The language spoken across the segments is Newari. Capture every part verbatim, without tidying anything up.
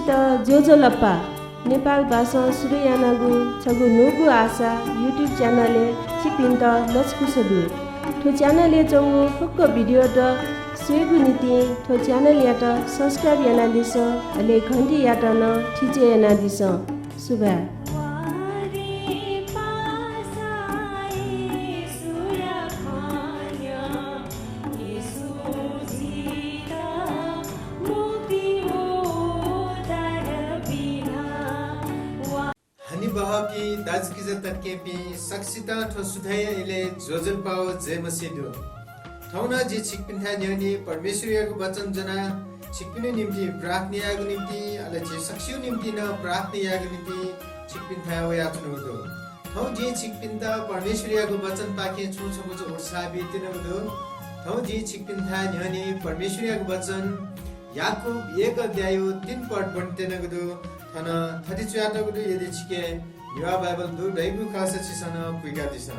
त ज्वजलपा, नेपाल भाषां सुरु यानागु छगू न्हूगु आशा YouTube च्यानलय् छिकपिन्त लसकुस दु। थ्व च्यानलय् च्वंगु फुक्क भिडियोत स्वयेगु निंतिं थ्व च्यानलयात subscribe यानादिसँ, अले घन्टीयात नं थिचय् यानादिसँ। सुभाय्। हनेबहःपिं दाजुकिजा तताकेहेँपिं सकसितं थ्व सुथय्या इलय् ज्वजलपा व जय मसीह दु। थौं नं जिं छिकपिन्थाय् न्ह्यःने परमेश्वरयागु वचन ज्वनाः छिकपिनि निंतिं प्रार्थना यायेगु निंतिं, अले झी सकसिया निंतिं नं प्रार्थना यायेगु निंतिं छिकपिन्थाय् वयाच्वनागु दु। थौं जिं छिकपिन्त परमेश्वरयागु वचनपाखें छुं छकूचा उत्साह बीत्यनागु दु। थौं जिं छिकपिन्थाय् न्ह्यःने परमेश्वरयागु वचन याकूब एक अध्यायया तीन पद ब्वनेत्यनागु दु। थन थथे च्वयातःगु दु, यदि छिके नेवाः बाइबल दु धइगु खःसा छिसं नं पुइकादिसँ।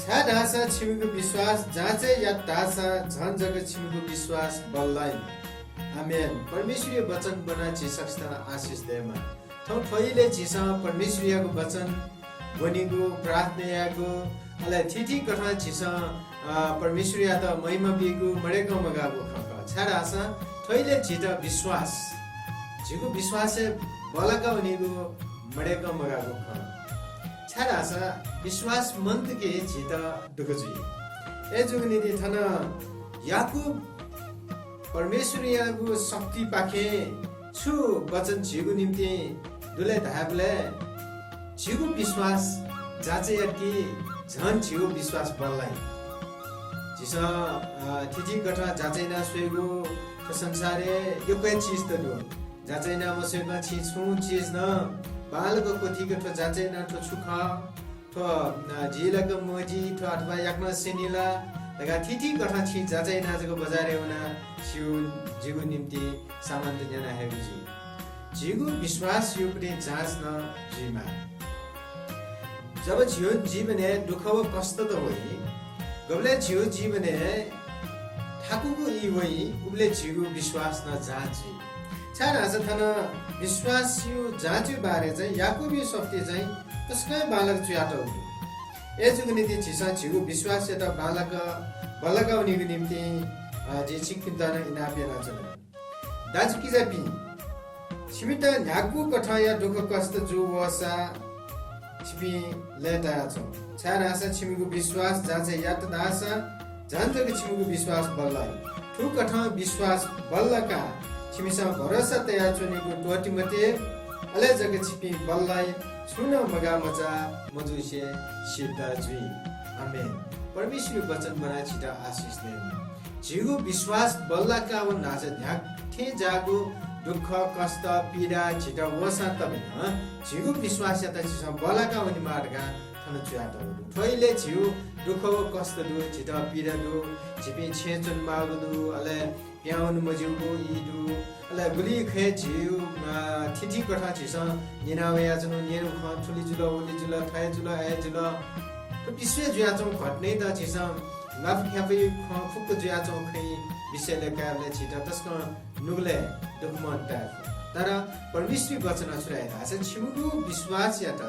छाय्धाःसा छिमिगु विश्वास जाँचय् यात धाःसा झन जक छिमिगु विश्वास बल्लाइ। आमेन। परमेश्वरया वचन ब्वनाः झी सकसितं आशिष दयेमा। थौं थ्व इलय् झीसं परमेश्वरयागु वचन ब्वनेगु, प्रार्थना यायेगु, अले थीथी कथं झीसं, अ, परमेश्वरयात महिमा बीगु मदय्कं मगाःगु खँ खः। छाय्धाःसा थ्व इलय् झीत विश्वास, झीगु विश्वासय् बल्लाका वनीगु मदय्कं मगाःगु खँ। छाय्धाःसा विश्वास मन्त कि झीत दुःख जुइ। अय्जूगु निंतिं थन याकूब परमेश्वरयागु शक्तिपाखें छु वचन झीगु निंतिं दु ले धायेबलय् झीगु विश्वास जाँचय् यात कि झन झीगु विश्वास बल्लाइ। झीसं, अ, थीथी कथं जाँचय् याना स्वयेगु थ्व संसारय् यक्व हे चिजत दु। जाँचय् याना मस्वयेकं छिं छुं चिज नं बांलाक क्वथीक थ्व जाँचय् याना थ्व छु खः, थ्व, अ, जुइ ला का मजुइ, थ्व अथवा याकनं स्यनी ला धकाः थीथी कथं छिं जाँचय् याना जक बजारय् वनाः छिगु, झीगु निंतिं सामानत न्याना हयेगु जुइ। झीगु विश्वासयागु जाँच नं जुइमाः। जब झीगु जीवनय् दुःख व कष्टत वइ, गबलय् झीगु जीवनय् थाकुगु ई वइ, उबलय् झीगु विश्वास नं जाँच जुइ। छाय्धाःसा थन विश्वासयागु जाँचया बारे चाहिँ याकूबया शक्तिं चाहिँ तसकं बांलाक च्वयातःगु दु। अय्जूगु निंतिं झीसं झीगु विश्वासयात बांलाक बल्लाका वनीगु निंतिं, अ, जिं छिकपिन्त नं इनाप यानाच्वना। दाजुकिजापिं, छिमित न्ह्यागु कथंया दुःखकष्ट जू वःसा छिपिं लय्ताया च्वँ, छाय्धाःसा छिमिगु विश्वास जाँचय् यात धाःसा झन जक छिमिगु विश्वास बल्लाइ। थुकथं विश्वास बल्लाकाः छिमिसं भरोसा तयाच्वनेगु त्वःते मते, अले जक छिपिं बल्लाइ, छुं नं मगाःमचाः मजुसे सिद्ध जुइ। आमेन। परमेश्वरया वचन ब्वनाः झीत आशिष दयेमा। झीगु विश्वास बल्लाका वनाः न्ह्याथें ज्याःगु दुःख, कष्ट, पीडा झीत वःसां तबे नं झीगु विश्वासयात झीसं बल्लाका वनेमाः धकाः थन च्वयातःगु दु। थ्व इलय् झीगु दुःख व कष्ट दु, झीत पीडा दु, झीपिं छेँय् च्वनेमाःगु दु, अले पिहां वने मज्यूगु ई दु, अले गुलि खँय् झीगु, अ, थीथी कथं झीसं न्यना वयाच्वनागु न्यनेगु खँ, थुलि जुल, उलि जुल, थथे जुल, अथे जुल। थ्व विश्वय् जुयाच्वंगु घटनायात झीसं ल्वापु ख्यापय् खँ फुक्क जुयाच्वंगु खँय् विषयलय् कायेबलय् झीत तसकं नुगलय् दुःखमन ताये फु। तर परमेश्वरया वचनं छु धाइ धाःसा छिमिगु विश्वासयात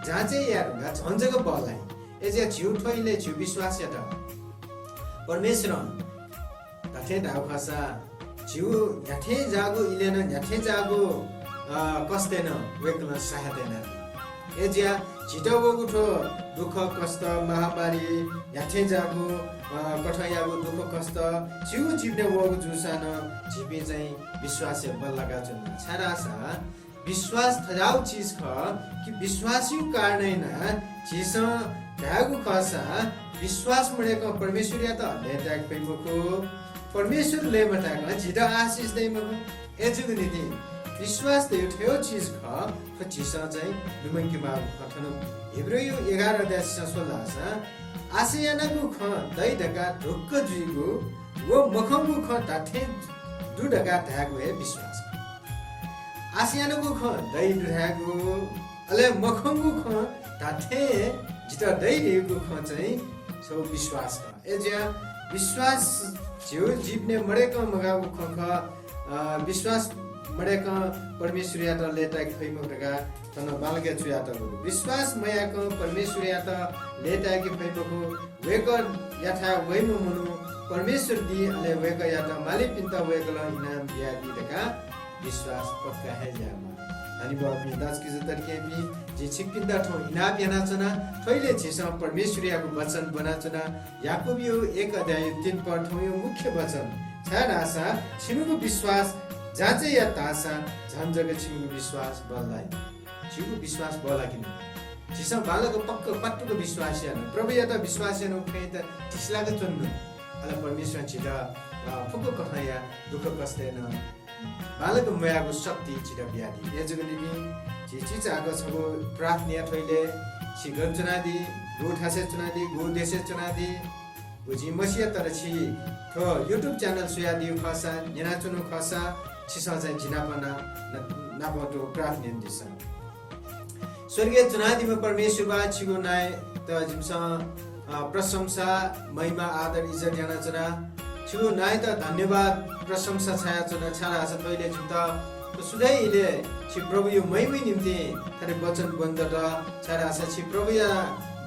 जाँचय् याये धुंकाः झन जक बल्लाइ। अय्जुयाः झीगु थ्व इलय् झीगु विश्वासयात परमेश्वरं धात्थें धाःगु खःसा झीगु न्ह्याथें ज्याःगु इलय् नं न्ह्याथें ज्याःगु, अ, कष्टय् नं वय्कलं सहायता यानादी। अय्जुयाः झीत वःगु थ्व दुःख, कष्ट, महामारी, न्ह्याथें ज्याःगु, अ, कथंयागु दुःख, कष्ट झीगु जीवनय् वःगु जूसां नं झीपिं चाहिँ विश्वासय् बल्लाका च्वनेमाः। छाय्धाःसा विश्वास थज्याःगु चिज खः कि विश्वासयागु कारणं यानाः झीसं धायेगु खःसा विश्वास मदय्कं परमेश्वरयात लय्ताय्के फइ मखु, परमेश्वर लय्मताय्कं झीत आशिष दइ मखु। अय्जूगु निंतिं विश्वास धयागु थज्याःगु चिज खः, थ्व झीसं चाहिँ लुमंकेमाःगु खँ। थन हिब्रूया एघार अध्याय झीसं स्वल धाःसा आशा यानागु खँ दइ धकाः ढुक्क जुइगु व मखंगु खँ धात्थें दु धकाः धायेगु हे विश्वास खः। आशा यानागु खँ दइ धकाः धायेगु, अले मखंगु खँ धात्थें जितः दइ धइगु खँ चाहिँ छगू विश्वास खः। अय्जुयाः विश्वास झीगु जीवनय् मदय्कं मगाःगु खँ खः। अ, विश्वास मदय्कं परमेश्वरयात लय्ताय्के फइ मखु धकाः थन बांलाक च्वयातःगु दु। विश्वास मयाय्कं परमेश्वरयात लय्ताय्के फइ मखु, वय्कःयाथाय् वइम्ह मनू परमेश्वर दी, अले वय्कःयात मालीपिन्त वय्कलं इनाम बियादी धकाः विश्वास पक्का हे यायेमाः। हनेबहःपिं दाजुकिजा तताकेहेँपिं, जिं छिकपिन्त थौं इनाप यानाच्वना। थ्व इलय् झीसं परमेश्वरयागु वचन ब्वनाच्वना। याकूबया एक अध्याय तीन पद थौंया मुख्य वचन, छाय्धाःसा छिमिगु विश्वास जाँचय् यात धाःसा झन जक छिमिगु विश्वास बल्लाइ। झीगु विश्वास बल्लाकेनु। झीसं बांलाक पक्क क्वात्तुक विश्वास याना, प्रभुयात विश्वास यानागु खँयात थिसिलाक च्वनेनु। अले परमेश्वरं झीत, अ, फुक्क कथंया दुःखकष्टय् नं बांलाक म्वायेगु शक्ति झीत बियादी। अय्जूगु निंतिं झी चिचाःगु छगू प्रार्थना याये। थ्व इलय् छि गन च्वनादी, गु थासय् च्वनादी, गु देशय् च्वनादी, व जिं मस्यू, तर छि थ्व YouTube channel स्वयादीगु खःसा, न्यनाच्वनागु खःसा, छिसं चाहिँ जि नाप ना-, न-, नाप तुं प्रार्थना यानादिसँ। स्वर्गय् च्वनादीम्ह परमेश्वर बाः, छिगु नांयात जिमिसं, अ, प्रशंसा, महिमा, आदर, इज्जत यानाच्वना। छिगु नांयात धन्यवाद, प्रशंसा छायाच्वना, छाय्धाःसा थ्व इलय् जिमित थ्व सुथय् इलय् छि प्रभुया महिमाया निंतिं थथे वचन ब्वनेदत, छाय्धाःसा छि प्रभुया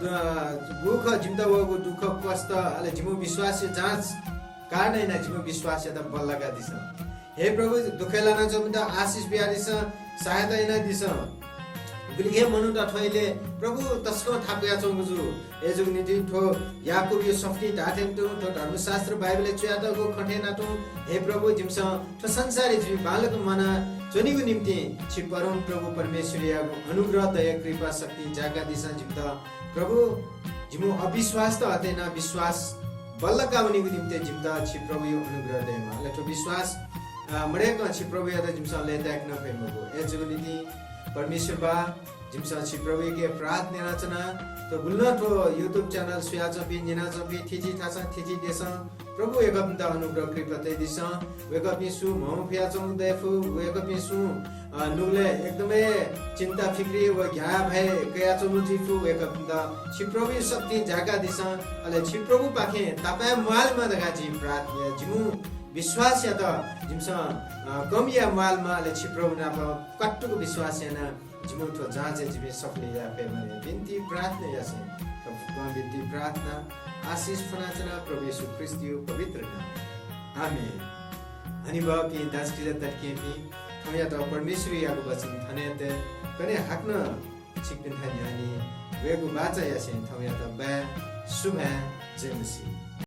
दु-, गुगु खः जिमित वःगु दुःखकष्ट, अले जिमिगु विश्वासया जाँच कारणं यानाः जिमिगु विश्वासयात बल्लाकादिसँ। हे प्रभु, दुःखय् लानाच्वंपिन्त आशिष बियादिसँ, सहायता यानादिसँ। गुलिखे मनूत थ्व इलय् प्रभु तसकं थाकुयाच्वंगु जू। अय्जूगु निंतिं थ्व याकूबया सफुतिइ धाःथें तुं, थ्व धर्मशास्त्र बाइबलय् च्वयातःगु खँ थें याना तुं, हे प्रभु, जिमिसं थ्व संसारय् जिमि बांलाक म्वानाच्वनेगु निंतिं छि परमप्रभु परमेश्वरयागु अनुग्रह, दया, कृपा, शक्ति जाय्कादिसँ जिमित। प्रभु, जिमिगु अविश्वासत हते यानाः विश्वास बल्लाका वनेगु निंतिं जिमित छि प्रभुया अनुग्रह दयेमाः। अले थ्व विश्वास, अ, मदय्कं छि प्रभुयात जिमिसं लय्ताय्के नं फइ मखु। अय्जूगु निंतिं परमेश्वर बाः, जिमिसं छि प्रभुयाके प्रार्थना यानाच्वना। थ्व गुलिं नं थ्व YouTube channel स्वयाच्वंपिं, न्यनाच्वंपिं, थीथी थासं, थीथी देशं, प्रभु, वय्कःपिन्त अनुग्रह कृपा तयादिसँ। वय्कःपिं सु म्हमफयाच्वंगु दयेफु, वय्कःपिं सुं, अ, नुगलय् एकदमै चिन्ता फिक्री व ग्याःभय कयाच्वंगु जुइफु, वय्कःपिन्त छि प्रभुया शक्तिं जाय्कादिसँ। अले छि प्रभुपाखें तापाय् म्वालेमा धकाः जिं प्रार्थना याये। जिमिगु विश्वासयात जिमिसं, अ, कम याये म्वालेमा, अले छि प्रभु नाप क्वात्तुक विश्वास यानाः जिमिगु थ्व जाँचय् जिमि सफल याये फयेमा धकाः बिन्ति प्रार्थना यासें थ्व फुक्कं बिन्ति प्रार्थना आशिष फ्वनाच्वना प्रभु येशू ख्रीष्टया पवित्र नामय्। आमेन। हनेबहःपिं दाजुकिजा तताकेहेँपिं, थौंयात परमेश्वरयागु वचन थन हे तये। कन्हय् हाकनं छिकपिन्थाय् न्ह्यःने वयेगु बाचा यासें थौंयात बाय्, सुभाय्, जय मसीह।